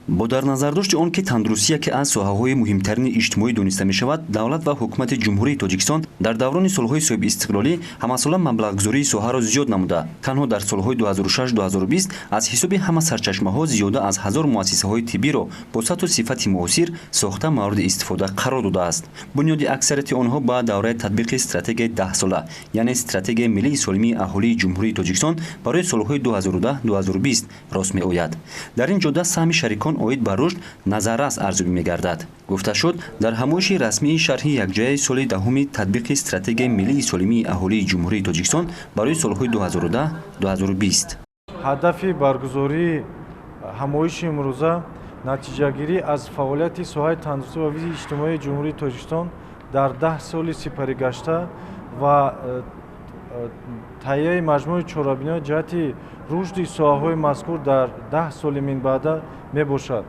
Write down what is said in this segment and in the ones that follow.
Бо дар назардошти он ки тандурустӣ яке аз соҳаҳои муҳимтарини иҷтимоӣ дониста мешавад, давлат ва ҳукумати Ҷумҳурии Тоҷикистон дар даврони солҳои соҳибистиқлолӣ ҳамасола маблағгузории соҳаро зиёд намуда, танҳо дар солҳои 2006-2020 аз ҳисоби ҳама сарчашмаҳо зиёда аз 1000 муассисаҳои тиббиро бо сатҳу сифати муосир сохта, мавриди истифода қарор додааст. Бунёди аксарияти онҳо ба давраи татбиқи стратегияи 10-сола, яъне Стратегияи миллии солимии аҳолии Ҷумҳурии Тоҷикистон барои солҳои 2010-2020 рост меояд. Дар ин ҷода саҳми шарикон оид ба рушд назаррас арзёбӣ мегардад, гуфта шуд дар ҳамоиши расмии шарҳи якҷояи соли 10-уми татбиқи Стратегияи миллии солимии аҳолии Ҷумҳурии Тоҷикистон барои солҳои 2010-2020. Ҳадафи баргузории ҳамоиши имрӯза натиҷагирӣ аз фаъолияти соҳаи тандурустӣ ва ҳифзи иҷтимоии Ҷумҳурии Тоҷикистон дар 10 соли сипаригашта ва таҳияи маҷмӯи чорабиниҳо ҷиҳати рушди соҳаҳои мазкур дар 10 соли минбаъда мебошад.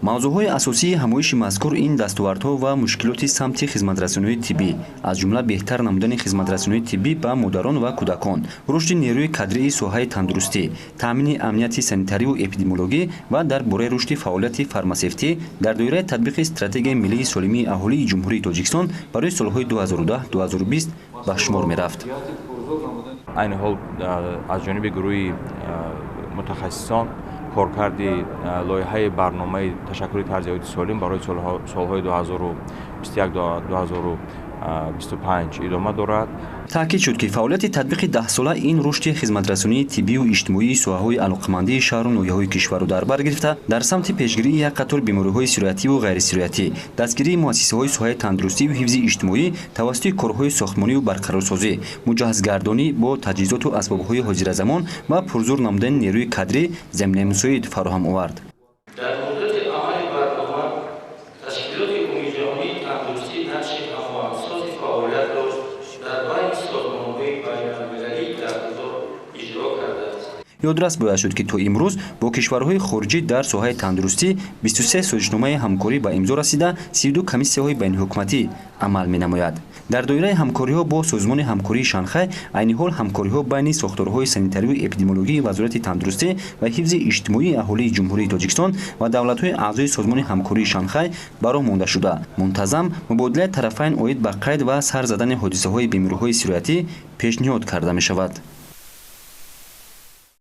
Мавзӯъҳои асосии ҳамоиши мазкур ин дастовардҳо ва мушкилоти самти хизматрасониҳои тиббӣ, аз ҷумла беҳтар намудани хизматрасониҳои тиббӣ ба модарон ва кӯдакон, рушди нерӯи кадрии соҳаи тандурустӣ, таъмини амнияти санитариву эпидемиологӣ ва дар бораи рушди фаъолияти фармасевтӣ дар доираи татбиқи Стратегияи миллии солимии аҳолии Ҷумҳурии Тоҷикистон барои солҳои 2010-2020 ба шумор мерафт. Айни ҳол аз ҷониби гурӯҳи мутахассисон коркарди лоиҳаи барномаи ташаккули тарзи ҳаёти солим барои солҳои 2021-2025 идома дорад. Таъкид шуд, ки фаъолияти татбиқи 10-сола ин рушди хизматрасонии тиббию иҷтимоии соҳаҳои алоқамандии шаҳру ноҳияҳои кишварро дар бар гирифта, дар самти пешгирии як қатор бемориҳои сироятиву ғайрисироятӣ, дастгирии муассисаҳои соҳаи тандурустию ҳифзи иҷтимоӣ тавассути корҳои сохтмонию барқарорсозӣ, муҷаҳҳазгардонӣ бо таҷҳизоту асбобҳои ҳозиразамон ва пурзур намудани нерӯи кадрӣ заминаи мусоид фароҳам овард. Дар муддати амали барнома Ташкилоти Умумиҷаҳонии Тандурустӣ нақши ҳамоҳангсози фаъолиятро дар байни созмонҳои байналмилалии дахлдор иҷро кардааст. Ёдрас бояд шуд, ки то имрӯз бо кишварҳои хориҷӣ дар соҳаи тандурустӣ 23 созишномаи ҳамкорӣ ба имзо расида, 32 комиссияҳои байниҳукуматӣ амал менамояд. Дар доираи ҳамкориҳо бо Созмони ҳамкории Шанхай айни ҳол ҳамкориҳо байни сохторҳои санитарию эпидемиологии Вазорати тандурустӣ ва ҳифзи иҷтимоии аҳолии Ҷумҳурии Тоҷикистон ва давлатҳои аъзои Созмони ҳамкории Шанхай ба роҳ монда шуда, мунтазам мубодилаи тарафайн оид ба қайд ва сар задани ҳодисаҳои бемориҳои сироятӣ пешниҳод карда мешавад.